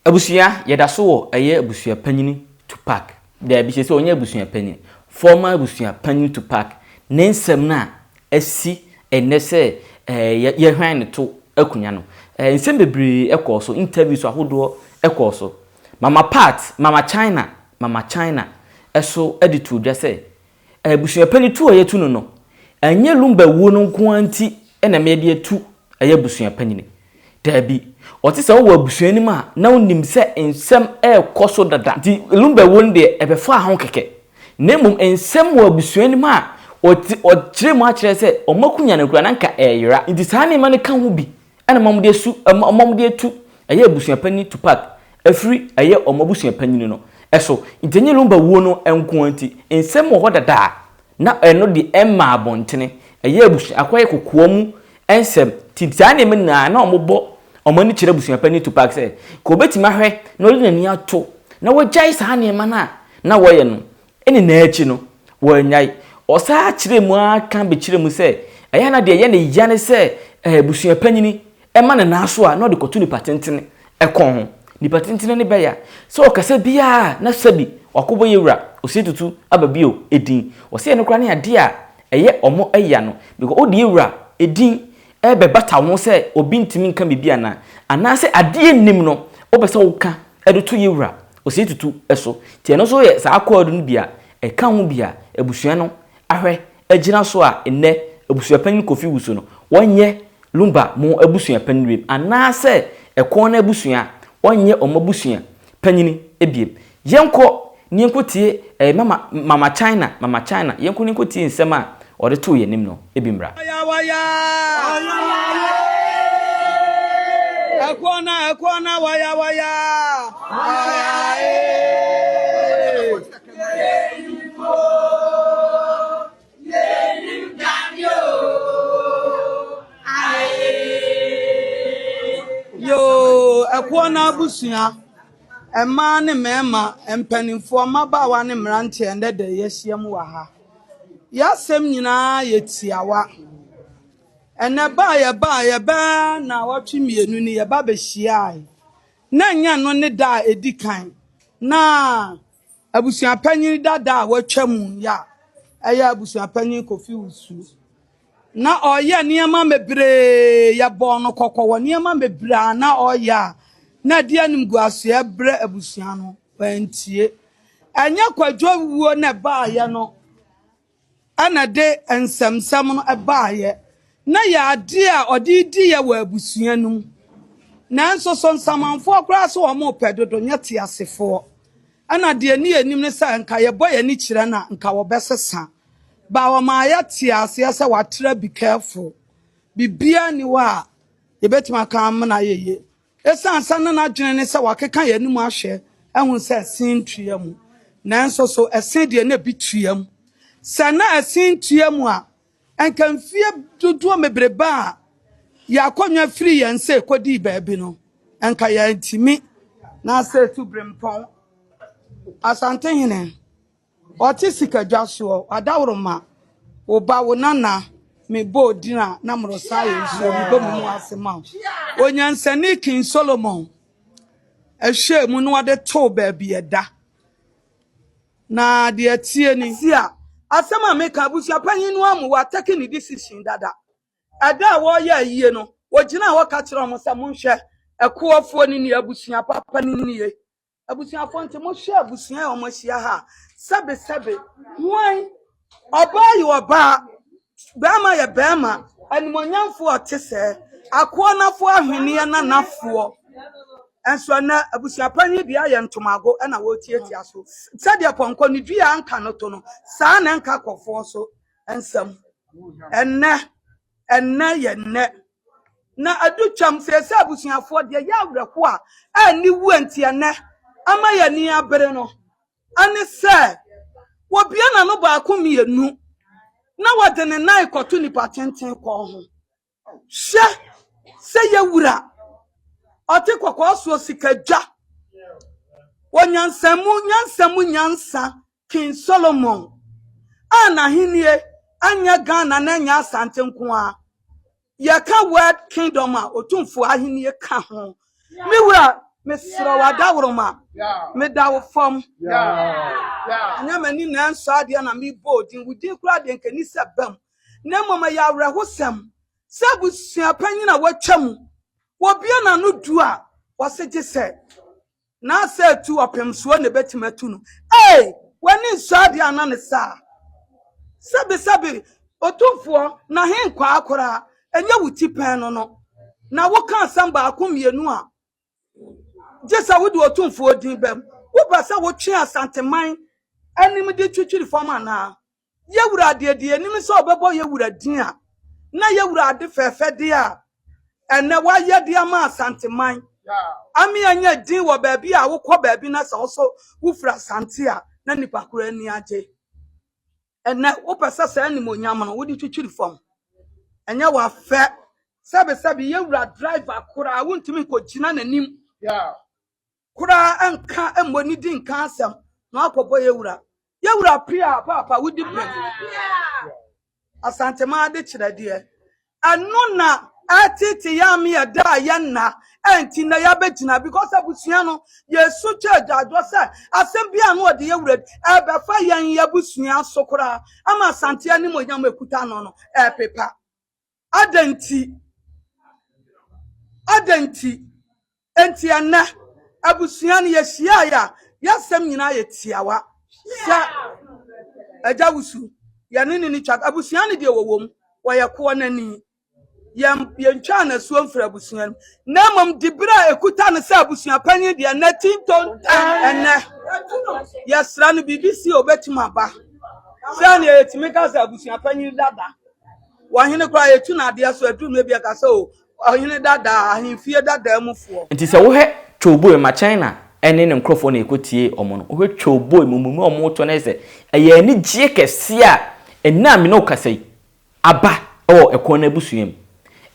Abusua, yɛda so wɔ ɛyɛ abusua panyini Tupac, daabi seesei ɔnyɛ abusua panyin, former abusua panyin Tupac ne nsɛm no a asi ɛnnɛ sɛ ɛɛ yɛhwan no to akonnwa no. Ɛɛ nsɛm bebree kɔɔ so, interviews ahodoɔ kɔɔ so. Mama Pat, Mama China, Mama China so de too dwa sɛ abusua panyin tu a yɛatu no no, ɛnyɛ Lumba wuo no nko ara nti na ɛma yɛde atu ɛyɛ abusua panyin. Dabi. Ɔte sɛ wowɔ abusua no mu a na wonim sɛ nsɛm rekɔ so dada. Nti Lumba wuo no deɛ ɛbɛfaa ho kɛkɛ. Na mmom nsɛm wɔ abusua no mu a ɔkyerɛ mu akyerɛ sɛ wɔn akonya no koraa na anka ɛreyera. Nti saa nneɛma no ka ho bi na ɛma wɔde asu, ɛma wɔde atu ɛyɛ abusua panyin Tupac afiri ɛyɛ wɔn abusua panyin no so. Nti ɛnyɛ Lumba wuo no nko ara nti, nsɛm wɔ hɔ dada a na ɛno deɛ ɛmmaa abɔntene. Ɛyɛ abusua, akɔyɛ kokoa mu nsɛm. Nti saa nneɛma nyinaa na wɔbɔ wɔn ani kyerɛ abusua panyin Tupac sɛ, ka ɔbɛtumi ahwɛ na ɔde n'ani ato na wagyae saa nneɛma no a na wɔyɛ no nyinaa akyi no, wannyae. Ɔsan kyerɛɛ mu ara ka bɛkyerɛɛ mu sɛ, ɛyɛ a na deɛ ɛyɛ ne ya ne sɛ abusua panyin ma ne nan so a na ɔde kɔto nipa tentene kɔn ho. Nipa tentene ne bɛya sɛ ɔkasa biara na sɛbi wakɔbɔ yɛ wura Osei Tutu aba bio din. Ɔsɛ ɛno koraa ne adeɛ a ɛyɛ ɔmo ya no because wode yɛ wura din ɛbɛbata wo ho sɛ obi ntumi nka biribi anaa anaasɛ adeɛ nnim no wopɛ sɛ woka de to yɛ wura Osei Tutu so. Nti ɛno nso yɛ saa akɔɔdo no bi a ɛka ho bi a abusua no ahwɛ agyina so a nnɛ abusuapanyin Kofi Wusu no wɔnyɛ Lumba mo abusua panyin biom anaasɛ ɛkɔn no abusua ɔnyɛ wɔn abusua panyin biom. Yɛnkɔ na yɛnkɔtie ɛɛ mama mama China mama China yɛnkɔ na yɛnkɔtie nsɛm a ɔde too yɛn anim no bi mmra. Waya waya. Ɛkɔn na ɛkɔn na waya waya. Waya ee. Yoo, ɛkoɔ no abusua, mmaa ne mmarima, mpanimfoɔ, mmabaawa ne mmeranteɛ, ɛnnɛ da yi yɛahyia mu wɔ ha. Yɛasɛm nyinaa yɛ tiawa. Ɛnnɛ ba a yɛbaa yɛbɛɛ naawɔtwe mmienu ni yɛba bɛhyiae. Na ɛnyɛ ɛno ne da a ɛdi kan na Abusuapanyin dada a watwa mu yi a ɛyɛ Abusuapanyin Kofi Wusu na ɔyɛ nneɛma bebree. Yɛbɔɔ no kɔkɔ wɔ nneɛma bebree a na ɔyɛ a na ɛde animguaseɛ brɛ abusua no. Wantie. Ɛnyɛ Kwadwo wuo na ɛbaeɛ no. na ɛde nsɛmnsɛm no baeɛ, na yɛ adeɛ a ɔde redi yɛ wɔ abusua no mu. Nanso so nsamanfoɔ koraa so wɔn repɛ dodo nyɛ teasefoɔ. Ɛna deɛ ne yɛnim ne sɛ nka yɛbɔ yɛn ani kyerɛ no a nka wɔbɛsesa. Ba wɔmaa yɛte aseɛ sɛ watra be careful. Biribiara nni hɔ a yɛbɛtumi aka amena ayɛ yie. Esiane sɛ na n'adwene ne sɛ wakeka yɛn anim ahwɛ ahu sɛ ɛse ntua mu, nanso so ɛse deɛ na ebi tua mu? Sɛ na ɛse ntua mu a, anka mfie dodoɔ bebrebe a yɛn akonnwa firi yɛn nsa ɛkɔdii baabi no, anka yɛantumi. Na sɛ etu berempɔn, Asantehene. Ɔte sikadwa soɔ, wadaworoma, wo ba, wo nana, mebɔ odin a na mmorosa ayɛ nsuo, mebɔ me mu ase ma wo. Onyansani King Solomon ɛhwɛɛ mu na ɔde too baabi ɛda. Na deɛ ɛteɛ ni. Si a, asɛm a meka, abusua panyin no amu, watake ne decision dada. Ɛda a wɔreyɛ ayie no, wɔgyinaa hɔ ka kyerɛɛ wɔn sɛ, Monhwɛ, ɛkoɔfoɔ no nie, abusua papa no nie. Abusuafoɔ nti mohwɛ abusua a wɔahyia ha a, sɛbesɛbe, hwan? Ɔbaa yɛ ɔbaa, bɛrima yɛ bɛrima, animuonyamfoɔ a ɔte sɛɛ, akoɔnafoɔ ahweneɛ nanafoɔ. Nso ɛnɛ abusua panyin bi ayɛ ntomago na wɔretiatia so. Sɛdeɛ pɔnkɔ ne dua anka no to no, saa na ɛnka kɔfoɔ so nsam. Ɛnɛ, ɛnɛ yɛ nnɛ. Na adu twam seesei abusuafoɔ deɛ ɛyɛ awerɛho a aniwu nti ɛnɛ ama yɛn ani abere no ɛne sɛ wɔbue n'ano baako mmienu na wɔde ne nan kɔto nipa tenten kɔn ho. Hwɛ sɛ yɛwura ɔte kɔkɔɔ soɔ sikadwa wɔ nyansa mu nyansa mu nyansa King Solomon a n'ahennie anyɛ Ghana na ɛnyɛ Asante nko ara. Yɛka World Kingdom a, Otumfoɔ ahennie ka ho. Me wura, Mesrɛ wo adaworoma, meda wo fam. Ɛnyɛ m'ani na ɛnsɔ adeɛ na mebɔ wo din, wo din koraa deɛ nka ɛni sɛ bam. Na mmom ɛyɛ awerɛhosɛm sɛ abusua panyin a watwa mu, wɔbue n'ano du a, wɔse gye sɛ n'asɛ atu ɔpemsoɔ na ɛbɛtumi atu no. Ei, w'ani nsɔ adeɛ ana ne saa? Sɛbesɛbe, Otumfoɔ, n'ahenkwaa koraa, ɛnyɛ wo ti pɛn no no. Na woka asɛm baako mmienu a, gye sɛ wode Otumfoɔ din bam. Wopɛ sɛ wotwe Asanteman anim de twitwiri fam anaa? Yɛwura deɛ deɛ anim sɛ ɔbɛbɔ yɛwura din a, na yɛwura ade fɛɛfɛ deɛ a ɛnɛ wayɛ de ama Asanteman. Ame anya din wɔ baabi a wokɔ baabi na sɛ wo so wofiri Asante a, na nipa koro ani agye. Ɛnɛ wopɛ sɛ saa animonyam no wode twitwiri fam. Ɛnyɛ wafɛ. Sɛbesɛbe yɛwura driver koraa wontumi nkɔgyina n'anim koraa nka mmɔ ne di nka asɛm na wakɔbɔ yɛwura. Yɛwura pia paapa wodi pɛ. Asanteman adekyerɛdeɛ. Ɛno na ɛtete yɛn ame yɛda a yɛnna ɛnti na yɛabɛgyina because abusua no yɛsu kyɛ agyaadwoɔ sɛ asɛm bi a no ɔde yɛ wura ɛbɛfa yɛn abusua so koraa ama Asante animuonyam ekuta no no ɛpepa. Adɛn nti? Adɛn nti? Enti ɛnnɛ, abusua no yɛhyiaeɛ a, yɛasɛm nyinaa yɛ tiawa sɛ Agya Wusu, yɛne ne ne twa. Abusua no deɛ wɔwɔ mu, wɔyɛ koɔ no ani. Yɛn yɛntwaa n'asuo mfiri abusua no mu. Na mmom diberɛ a ɛkuta no sɛ abusua panyin deɛ ɛnnɛ tintontan ɛnnɛ yɛsrɛ no biribi si a ɔbɛtumi aba. Sɛdeɛ yɛtumi ka sɛ abusua panyin dada. Wɔhene koraa yɛtu no adeɛ so aduru mmerɛ bi ɛka sɛ o ɔhene dadaa, ahemfie dadaa mufoɔ. Nti sɛ wohwɛ Chowboy ma China ne ne nkorɔfoɔ na ɛkɔtie wɔn no, wohwɛ Chowboy mumunu a wɔreto no ayɛ sɛ ɛyɛ anigyeɛ kɛseɛ a ɛnnɛ a me ne wo kasa yi aba wɔ ɛkɔn no abusua mu.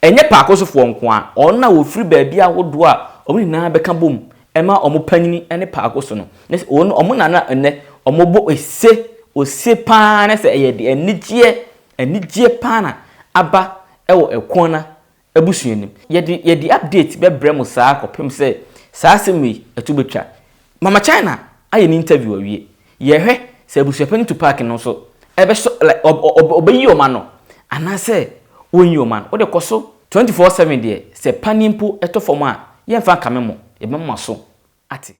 Ɛnyɛ Paakosofoɔ nko ara, wɔn a wɔfiri baabi ahodoɔ a wɔn nyinaa bɛka bom ma wɔn panyini ne Paakoso no, ne sɛ wɔn wɔn na na ɛnnɛ wɔbɔ ose, ose pa ara ne sɛ ɛyɛ de anigyeɛ Anigyeɛ paa na aba wɔ Ɛkoana abusua no mu. Yɛde yɛde update bɛbrɛ mo saa kɔpem sɛ saa asɛm wei ɛto bɛtwa. Mama China ayɛ ne interview awie. Yɛhwɛ sɛ abusuapanin Tupac no nso ɛbɛsɔ like ɔb ɔb ɔbɛyi wɔn ano anaasɛ ɔnyi wɔn ano. Wode kɔ so 24 seven deɛ sɛ paneɛ mpo tɔ fam a yɛmfa nkame mo, yɛbɛma mo aso ate.